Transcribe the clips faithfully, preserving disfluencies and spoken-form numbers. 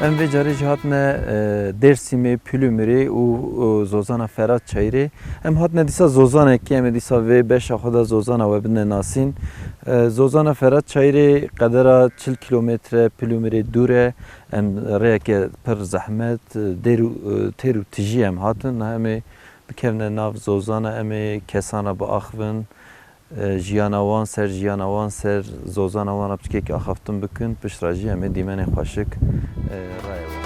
Em vê carê jî hatine, e, Dêrsimê, Pulumirê û, û Zozana Ferat Çayirê. Em hatine dîsa Zozanekê, em ê dîsa vê beşa xwe de Zozana we bidine nasîn. E, Zozana Ferat Çayirê qedera çil kilometre Pulumirê dûr e. Em rêyeke pir zehmet, e, dêr û, e, têr û tijî em hatin. Niha em ê bikevine nav Zozana, em ê kesana biaxivin. E, jiyana wan ser, jiyana wan ser, Zozana wan re piçkekî axaftin bikin, pişt re jî em ê dîmenê xweşik, e, rayê we.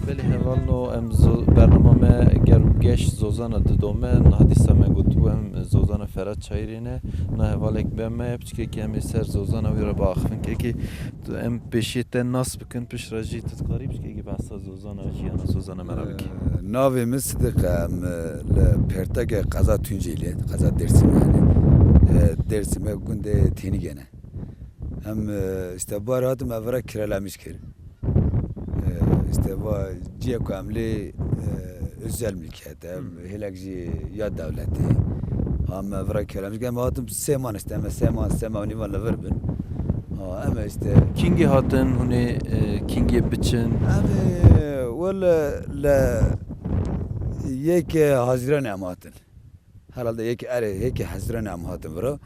Belê hevalno, em zo-, bernama me ger û geş Zozana didome. Niha dîsa me gotibû em Zozana Ferat Çayirê ne. Na hevalek be me, piçkekî em ê ser Zozana wî re biaxivin. Kekê tu em pêşiyê te nas bikin, pişt re jî tu dikarî piçkekî behsa Zozana, jiyana Zozana me re bikî. Ee, navê min Sidik e, em, e, li Pertege qeza Tunceliye, qeza Dêrsimê yani. Ee, Dêrsimê gundê Tênîge ne. Em, e, işte, bar hatim, ev re kirelemiş kir. E, işte, va ciyê ku em lê, e, özel milkiyet e, Hmm. hêlek jî ya dewletê. Em ev re kirelemiş kir. Em hatim sê man, işte, em sê man, sê man û nîvan li vir bin. Ha, em işte. Kingê hatin, hûn ê, e, kingê biçin? Em, e, wel, e, li yekê Haziranê em hatin. Herhalde yekê erê, yekê Hezirane em hatin vira.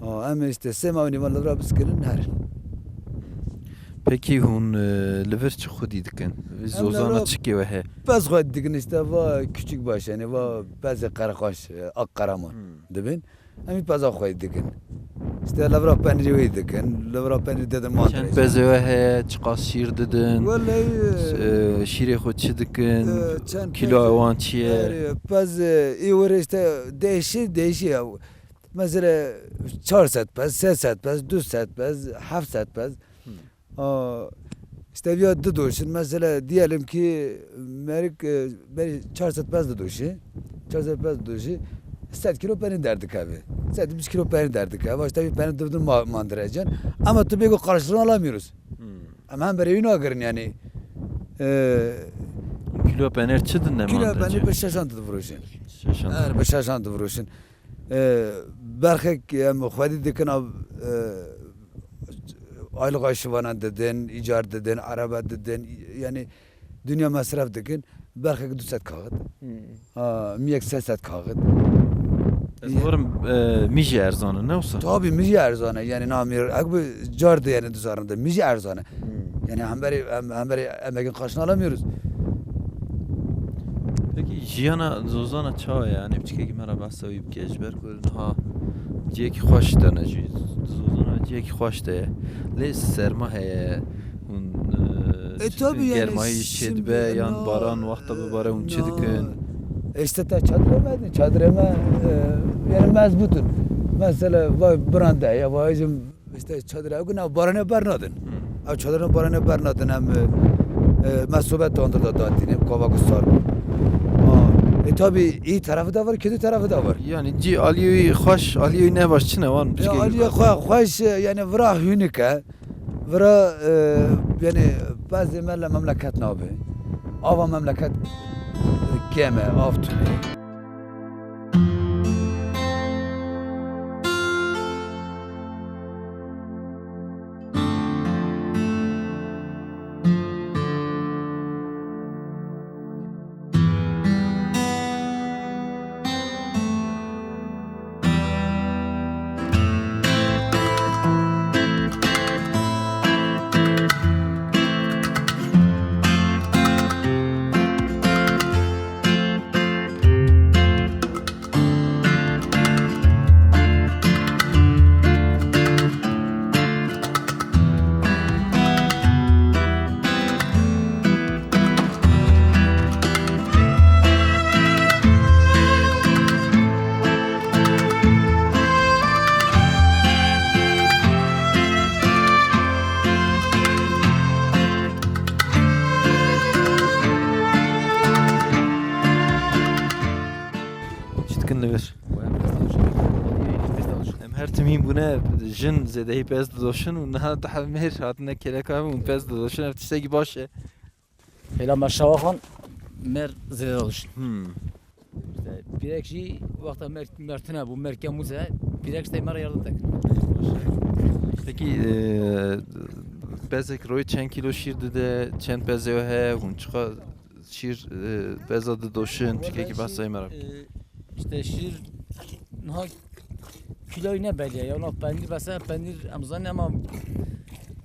Aa, em ê işte sê mah û nîvan li vira biskinin herin. Pekî hûn, e, li vir çi xwedî dikin? Vî Em li Zozana vira çikê we heye? Pez xwedî dikin işte va küçük baş yani va pezê qerexaş, e, ak qaraman Hmm. dibin. Em ê peza xwedî dikin. İşte li vira penîrê wê dikin, li vira penîrê dedin mandre. Çend pezê we heye, çiqas şîr didin? Wellahî, E, şîrê xwe çi dikin? E, çend Kîloya pezê, wan çi ye? Erê, pez, e, ê were işte değişi, değişi ya. Mesela çar sed pez, sê sed pez, du sed pez, heft sed pez. Hmm. Aa, işte ya didoşin, mesela diyelim ki merik, e, beri çar sed pez didoşi, çar sed pez didoşi, sed kilo peynir derdikeve. Sed bîst kilo peynir derdikeve. İşte bir peynir dibdin ma-, mandirecen. Ama tu bego karşılığını alamıyoruz. Hmm. Ama hem beri nagirin yani. E, Kilo peynir çi dinde Kilo peynir bi şeşan didoşin. Şeşan. Her bi şeşan didoşin. E, berxek em xwedî dikin, e, aylık şivanan didin, îcar didin, araba didin, yani dünya mesref dikin, berxek du sed kaxit. Hmm. Ha, miyek sê sed kaxit. Ez Ya. Warim, e, mijî erzan e, ne wisa? Tabii mijî erzan e, yani namir, ek bu car de yani duzarında mijî erzan e. Hmm. Yani hemberî, hem, hemberî emekin karşını alamıyoruz. Peki jiyana Zozana çawa ye? Yani piçkekî me re behsa wî bike, ji ber ku niha ciyekî xweş de ne jî. Zozana ciyekî xweş de ye. Lê serma heye, hûn, e, E, çi tabii dikin, yani, germayî çê şimdi dibe, yan na-, baran wexta bibare hûn çi na-, dikin? E, işte te çadire me, çadire me, e, yani mezbutun. Mesela vay branda ya, vay jim İşte çadir ew guna barane bernadin. Hmm. Ew çadirine barane bernadin em, e, e, me sobe tandir da datînim, kava ku sar bû. Ha, e, tabii iyi tarafı da var, kötü tarafı da var. Yani cî aliyê xweş, aliyê ne baş çi ne wan? Ya aliyê xwe-, xweş, e, yani vira hûnik e. Vira, e, yani bazı me le memleket nabe. Ava memleket, e, kêm e, av tune. Ne jin zêdehî pez didoşin û niha daha mêr hatine kêleka hûn pez didoşin, ev tiştekî baş e. Hêla me şawa xan mêr zêde didoşin. Hmm. Pîrek jî wexta mêr, mêr tune bû, mêr kêm bû se, pîrek ji te me re yardım dikin. Peki, e, pezek royê çend kîlo şîr dide, çend pezê we heye, hûn çiqa şîr, e, peza didoşin, çikekî behsa me re. E, işte şîr niha kîloyî ne belî ye, ya niha penîr bes e, penîr em zanin ama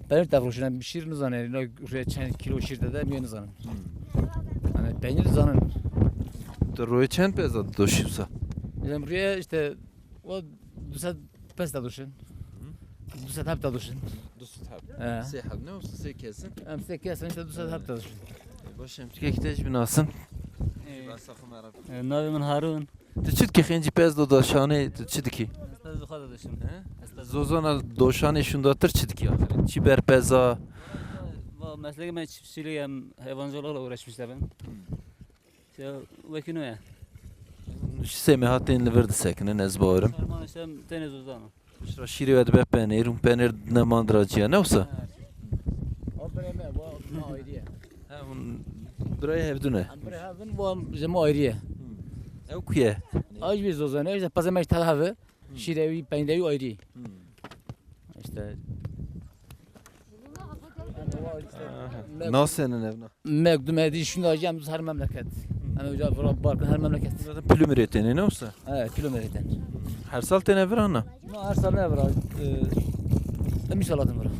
penîr tevroşin, em şîr nizanin, niha rê çend kîlo şîr dide, em yê nizanin. Hmm. Yani penîr zanin. Tu royê çend peza didoşî wisa? Em rê işte o du sed pez didoşin. Hı. Du sed heb didoşin. Du sed heb. He. Sê heb ne olsun, sê kesin. Em sê kesin işte du sed heb didoşin. E, baş em çikekî te jî binasin. E, Basa xwe me re. E, navê min Harun. Tu çi dikî xêncî pez didoşanê, tu çi dikî? Ez pez bi xwe didoşim. He? Ez pez Zozana doşanê şûndatir çi dikî axirê? Çi ber peza? Va, meslekê me çiftçîlîk, em heyvancılıkla uğraşmış de ben. Hmm. Ya, wekî no ye. Ji sê meha tên li vir disekinin, ez bawerim. Şerman işte tenê zozana. Ji ra şîrê we dibe penêr û penêr dine mandira ciya, ne wisa? Ha. O birê me, bu, bu ayrı ye. Ha, hûn birayê hevdû ne? Em birê hevin, bu ji me ayrı ye. Hmm. Ew ku ye? Ay, ji vî zozane, işte pezê me ji tel hevi. Hmm. Şîrê wî, peynirê wî ayrı. Hmm. İşte. Aha. Nasıl evna? Mekdum edî şûnda jî em her memleket. Hmm. Em uca vira barkin her memleket. Zaten pulü müreteni ne olsa? Evet, pulü müreteni. Her sal têne vira ne? Na, her sal ne vira? Ee, em inşallah vira.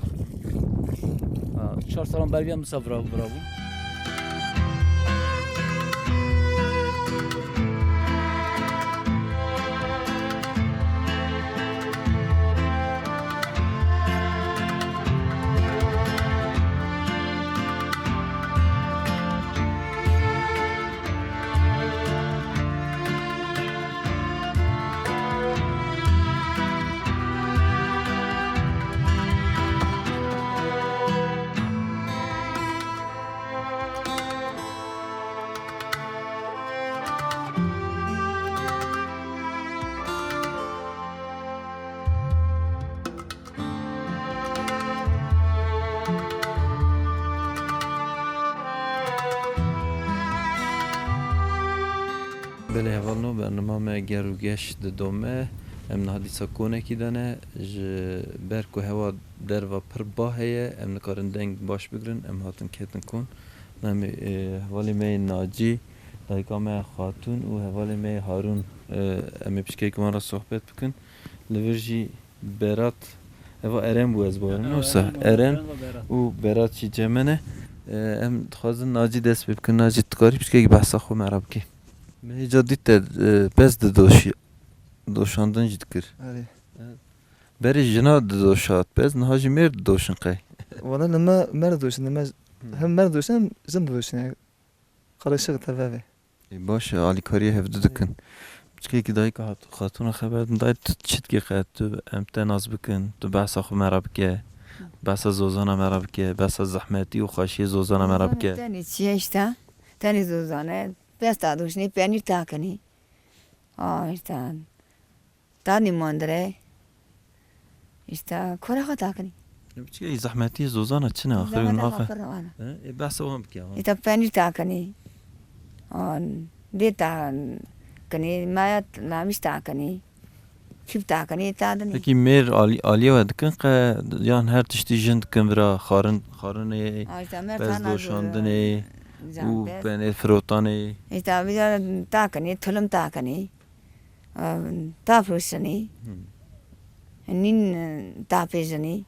Ha, çar salan berî em wisa vira, vira bû. Belê hevalno, bernama me ger û geş didome. Em niha dîsa konekî de ne. Ji ber ku hewa derva pir bah heye, em nikarin deng baş bigirin. Em hatin ketin kon. Em ê, e, hevalê me yê Nacî, dayika me Xatûn û hevalê me yê Harûn, e, em ê piçkek wan re sohbet bikin. Li vir jî Berat, eva Eren bû, ez bawerim, ne wisa? Eren bû, Eren Eren ve Berat. Û Berat jî cem me ne. E, em dixwazin Nacî dest pê bikin. Nacî, tu karî piçkekî behsa xwe me re bikî? Me hêca dît te, e, pez didoşî, doşandin jî dikir. Erê. Berê jina didoşat pez, niha jî mêr didoşin qey? Wala li me mêr didoşin, li me Hmm. hem mêr didoşin hem jin didoşin. Karışık teveve. Ê, baş e, alîkariyê hevdu dikin. Piçkekî dayika hat-, xatûna xeber din dayê, tu çi dikî qe, tu em te nas bikin, tu behsa xwe me re bike, behsa zozana me re bike, behsa zehmetî û xweşiyê zozana me re bike. Tenê çi ye işte? Tenê zozane, pesta duşnê, penîr takinî. Aa, işte. Tanî mandire. Îşte kora xwe takinî. Piçkî zehmetî zozana çi ne axir? Zehmeta naxe. Xwe pir wana. He? Ê, behsa wan bike, wan. Îşte penîr takinî. An, dê takinî, maya namîş takinî. Çip takinî, tadinî. Peki mêr alî-, aliyê we dikin qe yan her tiştî jin dikin vira xarin, xarinê, Aa, îşte mêr pez tana doşandinê zor, û can pez. Penê firotanê? Îşte vîra takinî, tulum takinî. Em, tafroşinî. Hmm. Nîn, e, tapêjinî.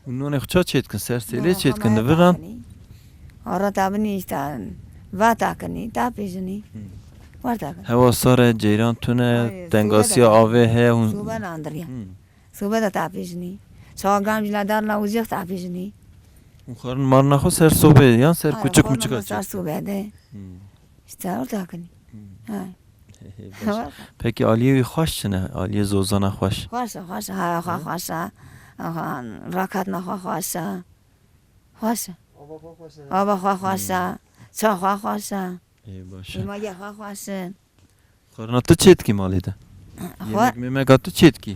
Û nonê xwe ça çêdikin? Ser sêlê çêdikin, li vir an? Ara tabinî işte, va takinî, tapêjinî. Hmm. War takin. Hewa sar e, ceyran tune, tengasiya avê heye hûn. Sobe nandiriye. Hmm. Sobe de tapêjinî. Çawa gam jî la dar la û jêx tapêjinî. Û xwarin marina xwe ser sobê yan ser kuçik muçika çêdikin? Ser sobe de. Hmm. İşte orada takinî. Hmm. Ha. He, he, baş. Peki aliyê wî xweş çi ne? Aliyê zozana xweş? Xweş e, xweş e, haya xwe xweş e. Aha, rakatna xwe xweş e. Xweş e. Ava xwe xweş e. Hmm. Ça xwe xweş e. Ê, baş e. Êmagiya xwe xweş e. Xwarina tu çêdikî malê de? Xwar- Yemek memeka tu çêdikî?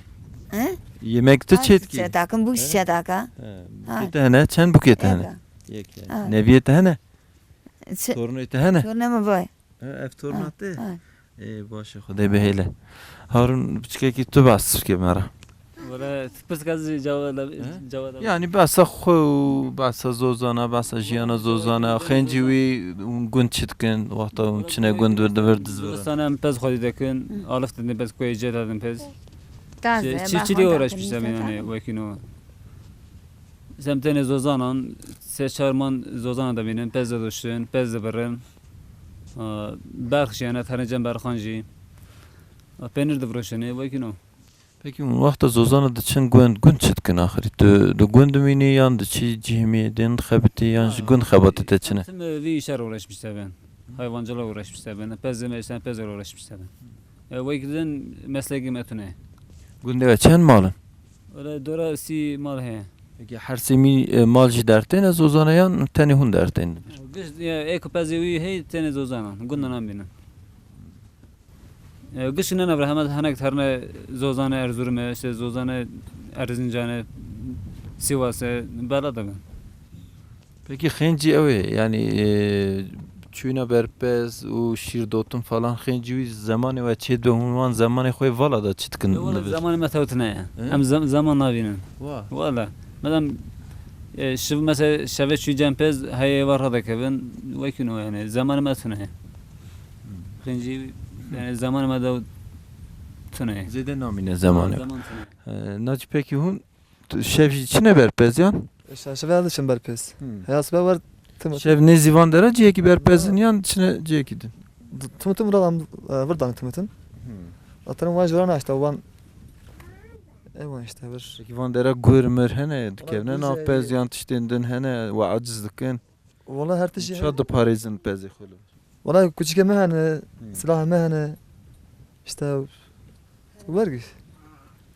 He? Yemek tu çêdikî? Çêdakim, bûk çêdaka. He, bûkê te hene? Çend bûkê te hene? Yek. Yek, he. Ha. Neviyê te hene? Çi- Tornê te hene? Tornê min vay. He, ev torna te? Ha. Ê, baş e, Xwedê bihêle. Harun, piçkekî tu behs bike me re. Wele, tu pirs ka zî cewab da, cewab da. Yani behsa xwe û behsa Zozana, behsa jiyana Zozana, xêncî wî hûn gund çi dikin, wexta hûn çine gund vir, di vir diz vir. Zozana em pez xwedî dikin, alif didin pez, koyê cê dadin pez. Taze, çi, çi, çi diye uğraşmış sen yani, wekî no? Sem tenê Zozanan, sê çar man Zozana da bînin, pez de duştin, pez de birin. Aa, berx jî hene, tenê cem berxan jî. Aa, peynir difiroşinê, wekî no. Peki, hûn wexta Zozana diçin gund, gund çi dikin axirî? Tu di gund dimînî yan diçî cihmî, din dixebitî yan ji gund xebatê te çi ne? Tim vî îşe re uğraşmış te ben. Hayvancılığa uğraşmış te ben. Pez de me, işte pez de uğraşmış te ben. E, wekî din meslekî me tune. Gundê we çend mal in? Öyle dora sî mal heye. Peki her sî mî, e, mal jî dertêne Zozana yan tenê hûn dertên? Giş, ya, ê ku pezê wî hey tenê Zozana. Gunda namînin. E, giş ne navre hemek, henek terne Zozane Erzurumê, işte Zozane Erzincanê, Sivasê, bela da bin. Peki xêncî ew ê, yani, e, çûyîna berpez û şîrdotin falan, xêncî wî zemanê we çê dibe, hûn wan zemanê xwe vala da çi dikin? Wala zemanê me tewt ne ye. He? Em zem-, zeman navînin. Wa. Wala. Medem, e, şiv, mesela şevê çûyî cem pez, heyê êvar radekevin, wekî no yani. Zemanê me tune ye. Xêncî, yani zemanê me de tune ye. Zêde namîne zemanê. Zeman tune ye. E, naci peki hûn Tu şev jî çine berpez yan? Şev, şev ez diçim berpez. Hmm. Heya sibe wer tim. Şev nêzî van dera cihekî berpez in yan çine cihekî din? Tim tim ra, e, vir dan tim tim. Hmm. Zaten wan jora naşte wan. E wan işte vir. Peki van dera gur mir hene, dikevne nav pez yan tiştên din hene, we aciz dikin? Wala her tiştî heye. Ça diparêzin pezê xwe li vir? Wala kuçikê me hene, hmm, silahê me hene. İşte wergiş.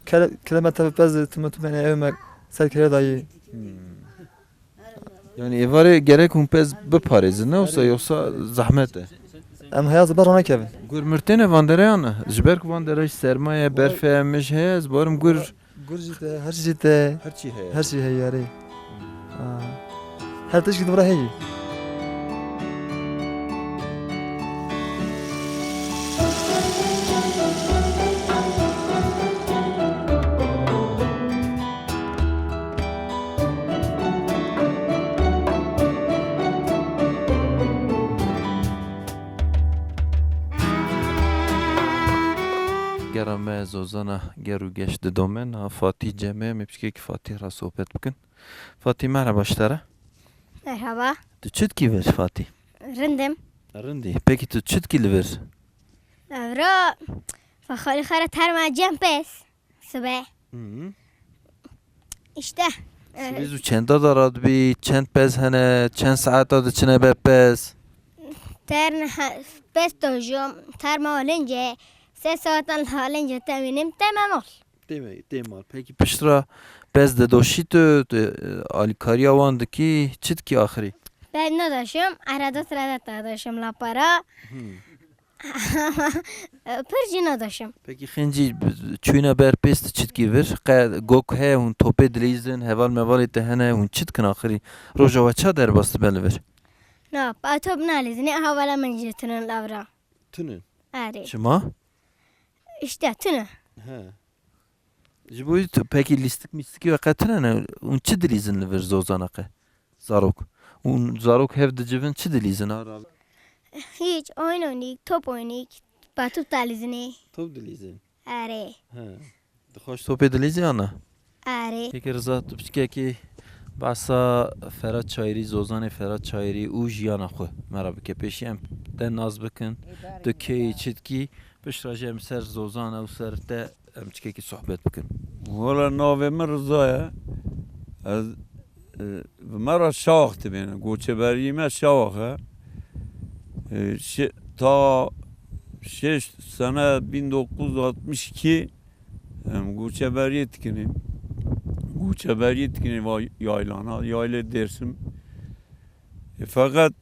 Kele-, kilometre pez tımı tümene evime ser kere dayı. Hmm. Yani êvarê gerek hûn pez biparêzin, ne wisa, yoksa zehmet e? Em heya zibar ona kevin. Gur mir têne van dere yan? Ji ber ku van dere sermaye, berfe, mij heye, ez barim gur. Gur jî te, her şey te. Her çî heye. Her şey heye yarê. Ha. Her tişt ki dibra heye. Gera me Zozana ger û geş didome, niha Fatî cem e, em ê piçkekî Fatî re sohbet bikin. Fatî, merheba ji te re. Merhaba. Tu çi dikî vir Fatî? Rindim. Rindî. Pekî tu çi dikî li vir? Evra, xalî xera terma cem pez. Sibe. Hı hı. İşte, e, Sibê zû çenda da radibî, çend pez hene, çend saeta diçine ber pez? Tern he-, pez dojom, terma lince, se saetan lince temînim, temem ol. Tê me, tê mal. Pekî piştre pez didoşî tu, tu, e, alîkariya wan dikî, çi dikî axirî? Ben nadoşum, arada sırada dadoşum lapara. Hmm. Pir jî nadoşim. Pekî xêncî çûyîna ber pez tu çi dikî vir? Qe gok heye hûn topê dilîzin, heval mevalê te hene, hûn çi dikin axirî? Roja we ça derbas dibe li vir? Na, pa top nalîzinê, hevala min jî tune lavra. Tune? Erê. Çima? İşte tune. He. Ji bo tu pekî lîstik mîstikî we qet tune ne? Hûn çi dilîzin li vir zozana qe? Zarok. Hûn zarok hev dicivin çi dilîzin ha? Hiç, oyun oynayık, top oynayık, pa top dalîzinê. Top dilîzin? Erê. He. Dixwaş topê dilîzî ana? Erê. Peki Rıza, tu piçkekî behsa Ferhat Çayırî, zozanê Ferhat Çayırî û jiyana xwe me re bike. Pêşî em te nas bikin. Tu kê yî, çi dikî? Piştre jî em ser zozana û ser te em çikekî sohbet bikin. Wala navê min Riza ye. Ez, e, bi me re Şawax dibêne. Goçeberiyê me Şawax e. E, şi-, ta şeş sene bin dokuz yüz altmış iki em goçeberiyê dikinê. Goçeberiyê dikinê va yaylana, yaylê Dêrsim. E, feqet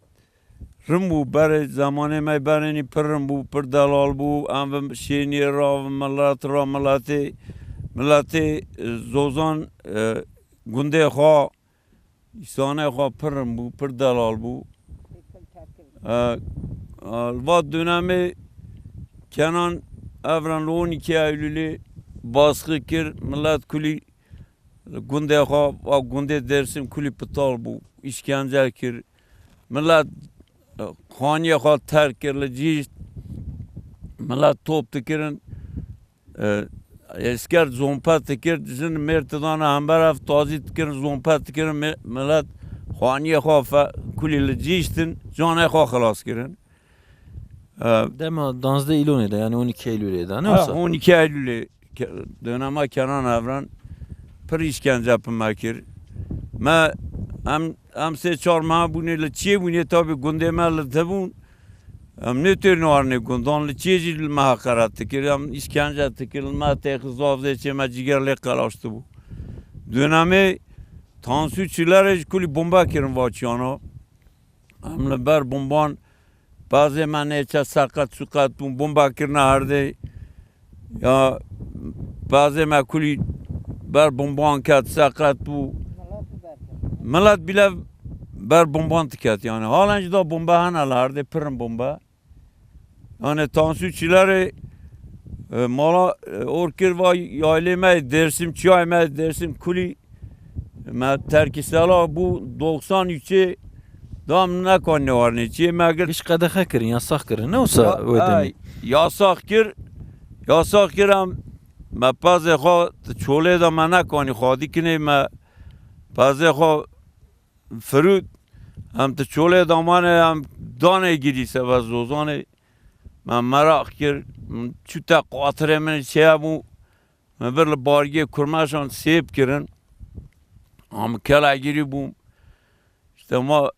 Rin bû, berê zemanê me berênî pir rin bû, pir delal bû. Em bi şêniyê re, bi milet re, miletê Miletê, e, Zozan, e, gundê xwe, îsanê xwe pir rin bû, pir delal bû. E, e, li va dönemê Kenan Evren li on iki Eylûlê baskı kir, milet kulî li gundê xwe, va gundê Dêrsim kulî pital bû, îşkence kir. Milet, e, xaniyê xwe terk kir, li cihişt milet top dikirin. E, esker zompe dikir, jin mêr didane hember ev tazî dikirin, zompe dikirin, mi-, milet xaniyê xwe fe-, kulî li cihiştin, canê xwe xilas kirin. E, Dema danzdeh Îlonê de, yani on iki Eylülê de, ne ha, wisa? On iki Eylülê ke-, dönema Kenan Evren pir îşkence bi me kir. Me, em, em sê çar meha bûnê li çiyê bûnê, tabî gundê me li te bûn. Em nêtêrîn warnê gundan, li çiyê jî li me heqeret dikir, em îşkence dikir, li me têxi zaf zê çê me cîger lê qelaştibû. Dönemê Tansu Çilerê ji kulî bombe kirin va çiyana. Em li ber bomban pezê me nêçe seqet suqet bûn, bomba kirine erdê. Ya pezê me kulî ber bomban ket, seqet bû. Milet bile ber bomban diket yani. Halen jî da bombe hene li erdê, pirin bombe. Yani Tansu Çilerê, e, mala, e, or kir va yaylê me Dêrsim, çiyayê me Dêrsim kulî me terkî sela bû, doksan üçê da em nekanî warnê çiyê me girt. Hiç qedexe kirin, yasax kirin, ne wisa Ya, wê demî? Ey, yasax kir, yasax kir em, me pezê xwe di çolê de me nekanî xwedî kinê me pezê xwe firût, em di çolê de mane, em danê girî seba Zozanê. Me meraq kir, çû te qatirê min çêye bû, me bir li bargê kurmeşan sêp kirin. Em kela girî bûm. İşte ma,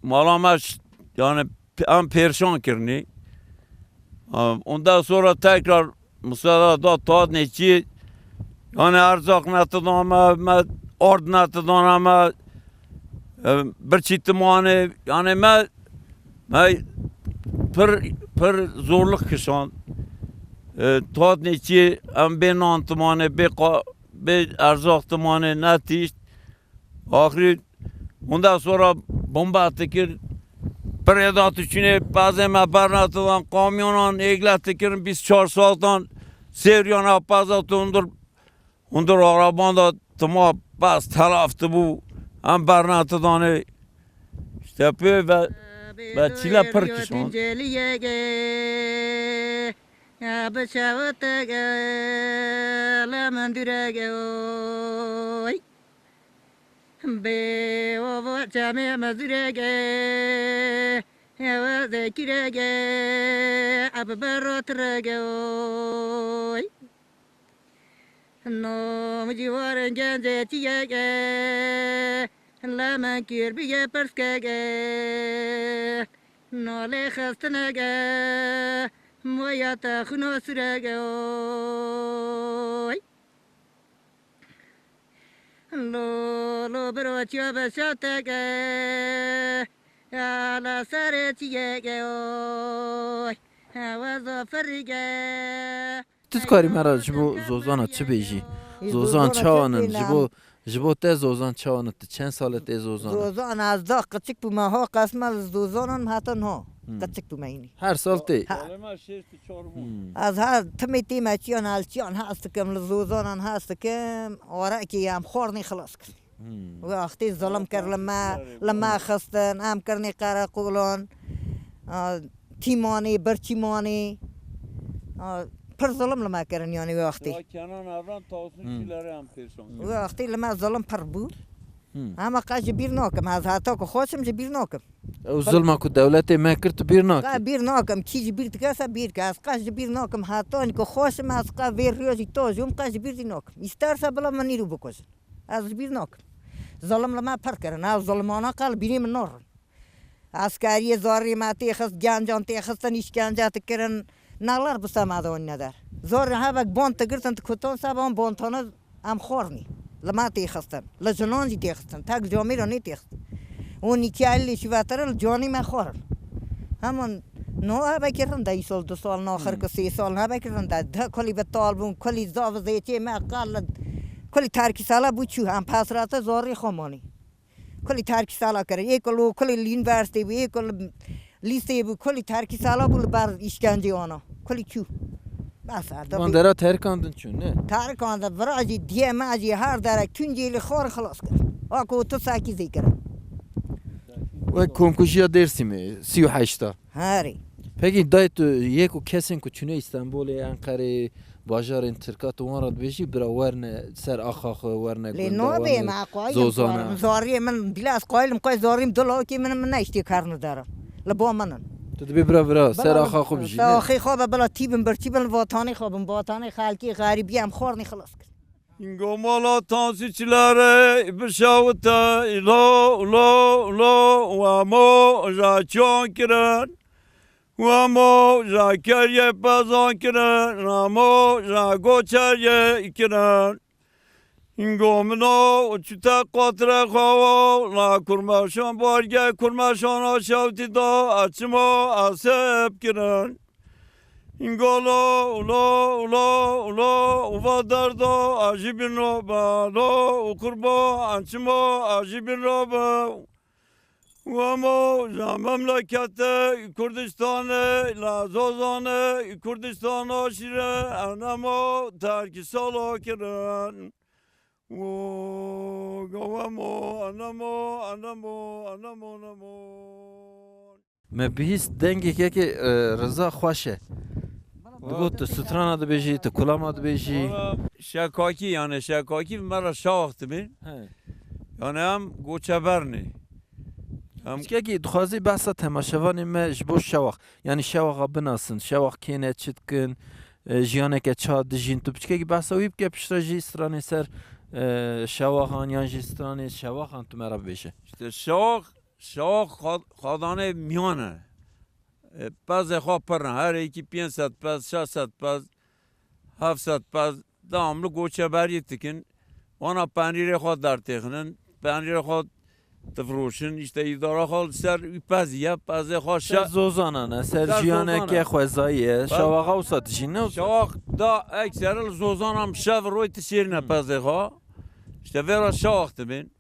mala me ş-, yani p-, em pêrşan kirinî. Em, ondan sonra tekrar Musada da tat neçî, yani erzaq netidame me, ard netidane me, e, birçî timane, yani me, me pir, pir zorluk kişand. E, tat neçî em bê nan timane, bê qa-, bê erzaq timane netîşt. Axirî ondan sonra bomba dikir. Pirê da tu çûnê pezê me bernatidan, kamyonan êglet dikirin bîst çar saetan. Sêriyan a peza tu hundir, hundir araban da tima pez telaf dibû. Em bernatidanê. İşte pê ve, ve çile pir kişand. Bê ova çemê mezurege, ewe zekirege, ebe berotirege oy. Nom ciwarên gencê çiyege, lemen kir bige pirskege, nolê xistinege, moya te xwino surege oy. Lo, lo, biro çiyo be şatege, ala sare çiyege oy, hewa zaferige. Tu dikarî me re ji bo Zozana çi bêjî? Zozan çawan in? Ji bo, ji bo te Zozan çawan in? Tu çend sal e tê Zozana? Zozana ez da qiçik bûme, ha qesme li Zozanan heta niha. Hmm. Qiçik bûme înî. Her sal tê? Ha. Salê me şêst û çar bû. Hmm. Ez her timê tê me çiyan, ez çiyan hez dikim, li Zozanan hez dikim, arekê em xwarinê xilas kir. Hmm. Wê wextê zilim kir li me, li me xistin, em kirinê qereqolan, a, tîmanê, birçîmanê, a, pir zilim li me kirin, yani wê wextê. Ya Kenan Evran Tawsûn Hmm. Çilerê em pêşan kirin. Wê wextê li me zilim pir bû. Hmm. Ama qe ji bîr nakim, ez heta ku xweşim ji bîr nakim. Ew zilma ku dewletê me kir, tu bîr nakî? Qe bîr nakim, kî ji bîr dike se bîr ke. Ez qe ji bîr nakim, hetanî ku xweşim, ez qe vê rojî to jûm, qe ji bîr jî nakim. Îsterse bila min îro bikujin. Ez ji bîr nakim. Zilim li me pir kirin. Ew zilimana qe li bîrê min narin. Eskeriyê zarê me têxist, gencan têxistin, îşkence dikirin. Neler bi se me de wan neder. Zarê hebek bant digirtin, dikutan se ban bantana. Em xwarinî. Li me têxistin. Li jinan jî têxistin. Tek camêra nêtêxistin. Û nîkiyayê lê şivetere li canî me xwarin. Heman No, hebekî rind e, îsal du sal naxir Hmm. ku sê sal hebekî rind e. Di kulî betal bûn, kulî zav zêtê me qal, kulî terkî sala bû çû, em pesrate zarî xwe manî. Kulî terkî sala kirin. Ê ku li, kulî li unîversîtê bû, ê ku li lîsê bû, kulî terkî sala bû li ber îşkencê wana. Kulî çû. Bes e, Wan dera terikandin çûn, ne? Terikandin, vira jî, diyê me jî, her derek Tuncêlî xwe xilas kir. Wek ku tu sekî zî kirin. Wek Komkujiya Dêrsimê, sî û heşta. Herê. Pekî dayê tu yek û kesên ku çûne Îstanbulê, Enqerê, bajarên Tirka, tu wan re dibêjî, bira werne ser axa xwe, werne Lê gunda, nabê werne me, qayîl Zozana. Karim. Zariyê min, bila ez qayîlim, qey zariyê min, du lakê min, min neiştê kerni dera. Li ba min in. Tu dibê bira, bira, ser Bila axa xwe bijî, ne? Axê xwe be, bila tî bin, birçî bin, vatanê xwe bin, vatanê xelkê xerîbî em xwarnî xilas kir. Hingo mala tansî çilere bişawite, lo, lo, lo, wemo, ja çiyan kirin. Wemo, ja keriye pezan kirin, namo, ja goçeriye kirin. Hingo mino, çute qatre xawo, la kurmeşan barge, kurmeşan aşawti da, açimo, asep kirin. Hingo lo, lo, lo, lo, uva derdo, ajibin robe, lo, u kurbo, açimo, ajibin robe. Wemo ja memlekete Kurdistane, la Zozane Kurdistana şire, enemo terkî sala kirin. Wo, ga wemo, enemo, enemo, enemo, enemo. Me bihîst dengê kekê, e, Riza xweş e. Digot tu strana dibêjî, tu kulama dibêjî. Wala şekakî, yani şekakî bi me re şawax dibin. He. Yani em goçeber ne. Em Piçkekî dixwazî behsa temaşevanê me ji bo şewax. Yani şewaxa binasin, şewax kê ne, çi dikin, e, jiyaneke ça dijîn. Tu piçkekî behsa wî bike, piştre jî stranê ser, e, şewaxan yan jî stranê şewaxan tu me re bibêje. İşte şewax, şewax xad-, xadanê miyan e. E, pezê xwe pir in. Her yekî pênc sed pez, şeş sed pez, heft sed pez, devamlı goçeberiyê dikin. Wana penîrê xwe dertêxinin, penîrê xwe difiroşin. İşte îdara xwe li ser wî pezî ye, pezê xwe Ser şe-, zozanan e, ser Ser jiyaneke zozana. xwezayî ye. Ser Şewaxa wisa dijîn, ne wisa? Şewax da ekseri li zozanan bi şev roy tişêrine Hmm. pezê xwe. İşte vera şewax dibin.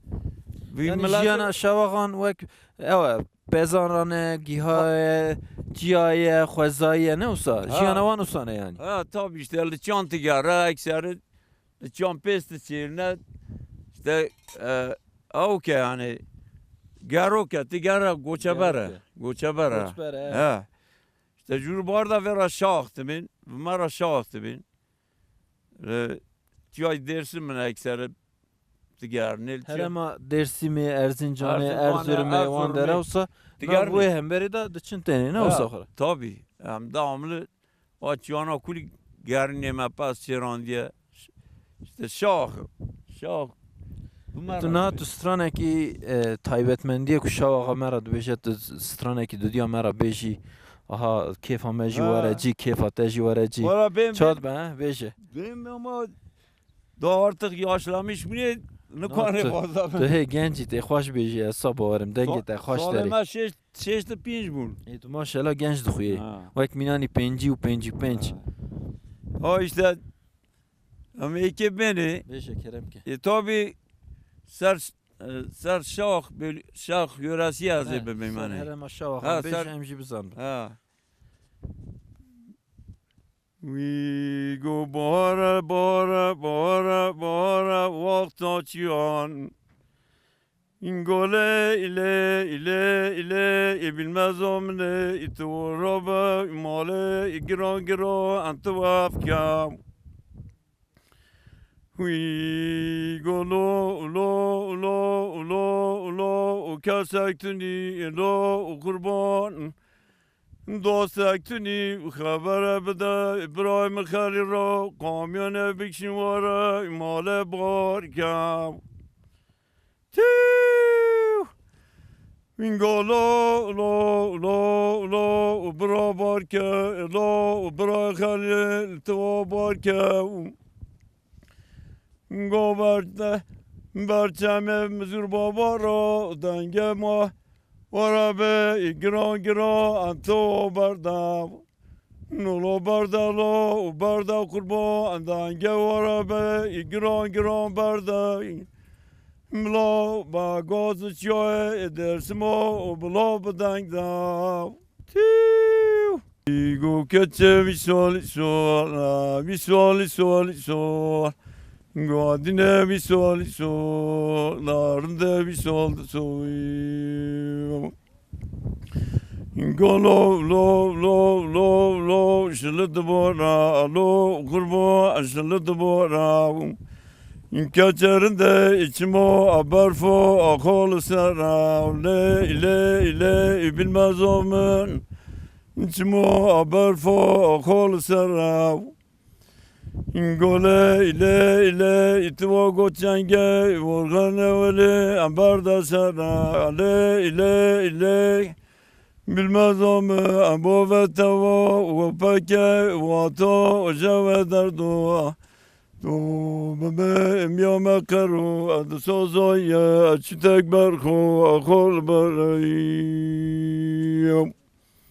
Vî Yani millet jiyana şewaxan wek, ew e, pezan rane, giha ye, ciya ye, xwezayî ye, ne wisa? Ha. Jiyana wan wisa ne yani? Ha, tabii işte li çan tigere, ekseri li çan pês tişêrine, işte, e, awke yani, geroke, tigere goçeber e. Geroke. Goçeber e. Goçber e. Ha. İşte jûr bar da vera şax dibin, bi me re şax dibin. E, çiyay Dêrsim min ekseri digerîne. Herêma Dêrsimê, Erzincanê, Erzincanê, Erzurumê, wan Erzurumê. dere wisa, nav Digerîne. wê hemberê de diçin tenê, ne Ha, wisa xwe re? Tabii. Em devamlı o çiyana kulî gerînê me pez çêrandiye. İşte şax, şax. Bu me Tu re niha dibêje. tu stranekî, e, taybetmendiye ku şewaxa me re dibêje, tu stranekî dudiya me re bêjî, aha, kêfa me jî Ha. were cî, kêfa te jî were cî. Wala bêm, Çat bêm. be, he? Bêje. Bêm ama Da artık yaşlamış bile ne Ha, kadar tu, fazla. tu hê genc î, tê xweş bêjî, ez sa bawerim, dengê Sa-, te xweş salê derê. me şêst, şêst û pênc bûn. Ê, tu maşallah genc dixuyê. Ha. Wek mînanî pêncî û pêncî û pênc. Ha. Ha işte, em êkê bênê. Bêje kerem ke. E, tabi ser, e, ser şax, böl-, şax yöresi ez ê He, bibim ser yani. herêma şawa Ha, xwe bêje ser em jî bizanbin. Ha. Wî go bahare, bahare, bahare, bahare, wexta çiyan. Îngole île, île, île, ê bilmeza min ê, ê tu rabe, ê male, ê gira, gira, en tu wefke. Wî go lo, lo, lo, lo, lo, û kesek tunî, lo, û qurban. Dostek tunî xebere bide, birayê min Xelîl re, kamyonê bikişîn were, male bar ke. Tîw! Vînga lo, lo, lo, lo, û bira bar ke, lo, û bira Xelîl tiwa bar ke. Go berte, berçemê Mizûr Baba re, dengê ma, Were be giran giran an to berda. Nolo berda lo û berda qurbo an dange were be giran giran berda. Bilo ba goz çiyoye Dêrsimo û bilo bi deng da. Tîw. Go keçe vî sol sol, vî sol sol sol. Go adine vî sol sol, narinde vî sol sol. Go lo lo lo lo lo, şilit bora lo, qurbo şilit bora. Keçerinde içimo a berfo a xol sera, lê lê lê bilmez o min. Çimo a berfo a xol sera. Gole ile ile itwa goçenge, vorgane wele ambar da sera, ile ile ile. Bilmez o mi ambo ve tevo, ve peke, ve to, ve jeve derdo. To bebe miya me kero, ad sozoye, çitek berxo, xol bereyim.